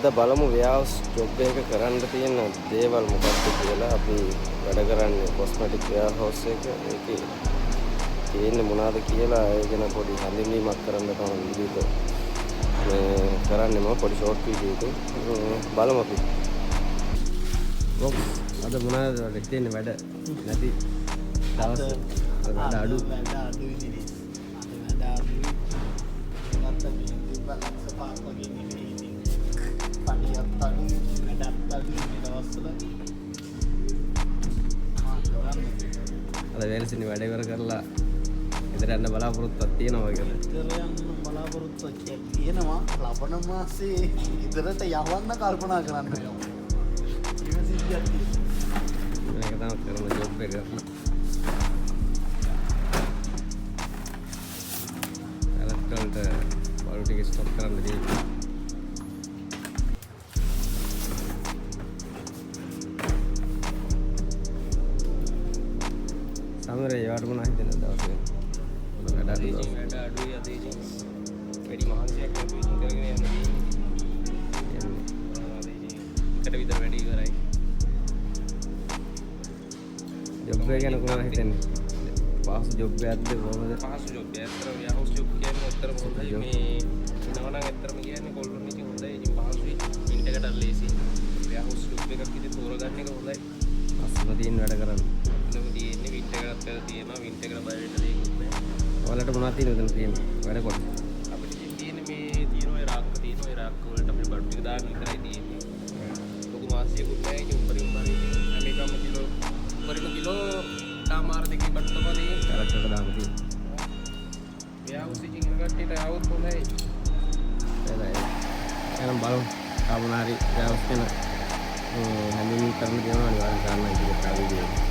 අද බලමු වෙයාහවුස් ජොබ් එක කරන්න තියෙන දේවල් මොකක්ද කියලා. අපි වැඩ කරන්නේ කොස්මැටික් වෙයාහවුස් එක. ඒකේ තියෙන්නේ මොනවද කියලා ඒ ගැන පොඩි හැඳින්වීමක් කරන්න තමයි වීඩියෝ එක මේ කරන්නේ මම පොඩි ෂෝට් වීඩියෝ එකක්. බලමු අපි. බොක්ස් අද මොනවද වැඩ තියෙන්නේ? වැඩ නැති දවස් අද වැඩ අඩු. වැඩ අඩුයි දිනේෂ්. අද වැඩ අඩුයි. ඒකත් මේ තිබ්බ ලක්ෂ පහක් වගේ නෙවෙයි ඉතින්. පඩියත් අඩුයි, වැඩත් අඩුයි මේ දවස්වල. මා කරන්නේ. අද වෙලසිනි වැඩ ඉවර කරලා ගෙදර යන්න බලාපොරොත්තුවක් තියෙනවා වගේද? ගෙදර යන්න බලාපොරොත්තුවක් තියෙනවා. ලබන මාසේ ගෙදරට යවන්න කල්පනා කරන්න වෙනවා. එහෙම සිද්ධියක් තියෙනවා. මේක තමයි කරන ජොබ් එක. පැලට් වලට බඩු ටික ස්ටොක් කරන්න තියෙනවා. සමරේ ඒවට මොනවා හිතෙනවද දවසේ? මොන වැඩ අඩු දවස්? වැඩ අඩුයි අද ඉතින්. වැඩි මහන්සියක් නැතුව ඉතින් කරගෙන යන්න තියෙන්නේ. කියන්නේ. අද ඉතින් එකට විතර වැඩ ඉවරයි. ජොබ් එක ගැන කොහොමද හිතෙන්නේ? පහසු ජොබ් එකක්ද කොහොමද? පහසු ජොබ් එක. ඇත්තටම වෙයාහවුස් ජොබ් කියන්නේ ඇත්තටම හොඳයි. ජොබ්. මේ එනවා නම් ඇත්තටම කියන්නේ කොල්ලොන් ඉතින් හොඳයි. ඉතින් පහසුයි. මිනිත් එකටත් ලේසි. වෙයාහවුස් ජොබ් එකක් ඉතින් තෝරගන්න එක හොඳයි. ලස්සන තියෙන වැඩ කරන්න. ලස්සනම තියෙන්නේ වින්ටර් එකටත් වැඩ තියෙනවා. වින්ටර් එකට බය වෙන්න දෙයක්වත් නෑ. ඔයාලට මොනවද තියෙන්නේ මෙතන තියෙන වැඩ කොට? අපිට ඉතින් තියෙන්නේ මේ තියෙන ඔය රාක්ක තියෙන ඔය රාක්ක වලට අපිට බඩු ටික දාන්න විතරයි තියෙන්නේ. ලොකු මාසියකුත් නෑ. ඉතින් උපරිම බර ඉතින් හැම එකම කිලෝ උපරිම කිලෝ තාමාර දෙකේ බඩු තමයි තියෙන්නේ. පැලට් වලට දාන්න තියෙන්නේ. වෙයාහවුස් ඉතින් එන කට්ටියට ආවොත් හොඳයි. එහෙනම් එහෙනම් බලමු. තා මොන හරි වෙයාහවුස් ගැන හැඳින්වීම් කරන්න තියෙනවා අනිවාර්යෙන් කරන්න ඉතින් වීඩියෝ එක.